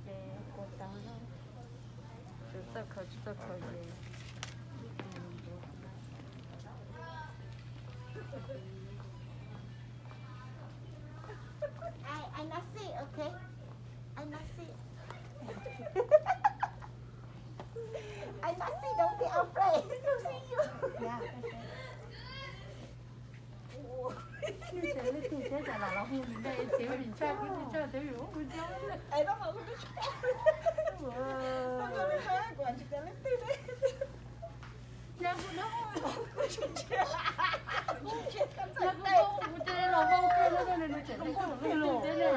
Ces ua tau na, tsis txawj khaws tsis txawj khaws ces. I, I not see, okay? I not see. I not see, don't be afraid. Don't see you. Nws tseem leej twg thiab, cas lam los hu nws npe tsev vim tshaj, kuv tsis tshaj tsev vim ua kuv tsis. Yog kuv, yog kuv hu kuv cia li los hu kiag no, nws tseem leej twg los leej twg thiab ne.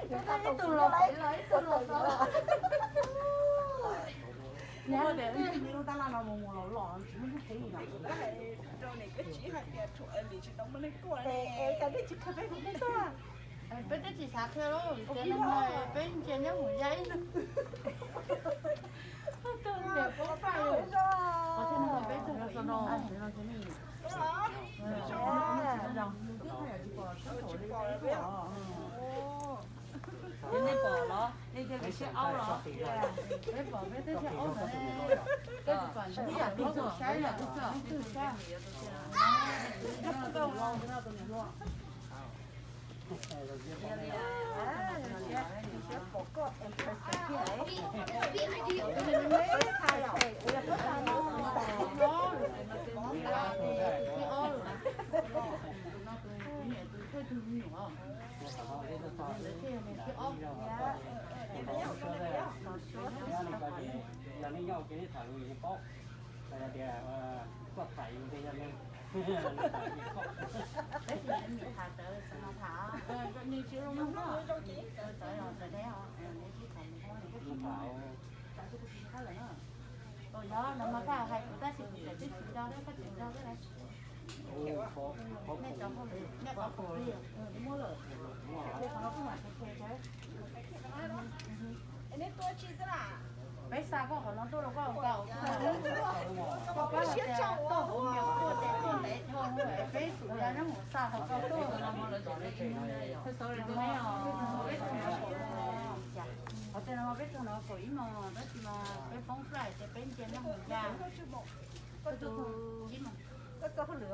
Ib tug los pem los ib tug los tod. Nyob tias ib tug lub tab laj no mus mus los los tsis muaj leej twg li no. Peb twb tsis xav qhia lawm, ces no peb ntsia nyob mus ya ib tug. Niam poob faj, qhov thiaj no peb tug no. Ces nej pom los nej thiaj li sib aub los? Peb pom peb twb sib aub lawm. Koj tsis pom ib yam twg saib, ib yam twg saib. Yog nej nyob ua ke nej tham lus yus paub. Hais tias koj tham yus tias yog nej. Peb tsis nyiam tham tawv xwb no tham. Nws tsis zoo no, tawv los tawv deb os, nws tsis tham. Yog no mas koj hais kuv tab sis kuv tseem twb tsis nco thiab, koj tseem nco thiab lauj. Nej cov hauj lwm, nej qhov pom li, muab lawm. Qhov no kuj mam khe khe. Peb xa koj qhov no tuaj rau koj, koj pab hais tias tuaj kuv niam tuaj ces tuaj ntev dhau, peb tus ya nyob mus xa qhov koj tuaj. Qhov tias no peb tug no kaum ib moos, tab sis mas peb poob flight ces peb ntsia nyob mus ya. Koj tus ib moos. Koj txoj hauj lwm,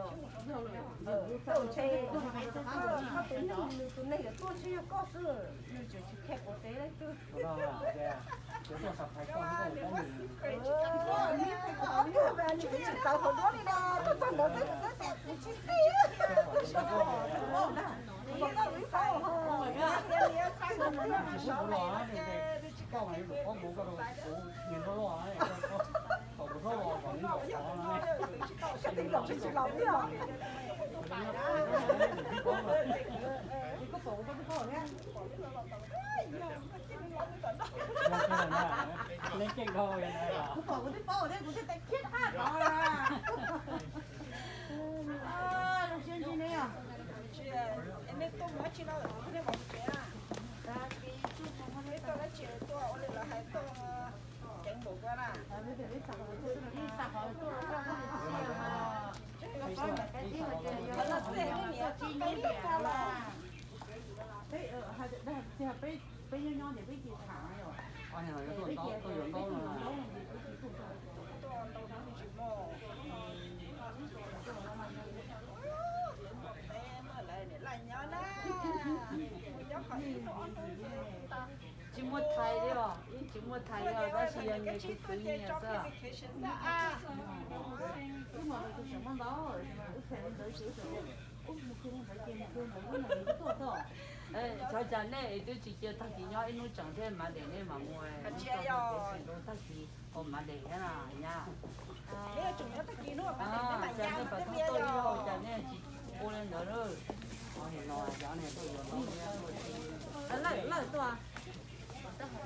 nws tus neeg yuav tuaj ntshe yog koj xwb, nws tseem tsis khe quav teb leej twg. Nws tsis txawv qhov duab li na, tuaj txog ntawd xwb nws twb tias kuv tsis xij. Kuv pom kuv twb paub thiab, kuv thiaj tau khiab qab tod. Zoo siab ntsib neb os. Peb nyob nyob ces peb cia tham na yom. Peb cia tuaj yuav ntaub no. Tsis muaj thais li os, yeej tsis muaj thais li os, tab sis yog nyias tus kwv nyias xwb. Wb mus tus saum muaj ntau, wb phem li ntawd ces wb tseem, wb mus kiag li ntawd ces mus kiag ntawd, wb mus ntawd twb tuaj xwb. Cov cas nej twb tsis cia tag kis nyob ib hnub tseem thiab mas dej nej mam mus. Tag kis ua mas dej thiab na nyab. Cas nej pab tuaj ib zaug cas nej tsis ua li ntawd lawm. Lawj tuaj.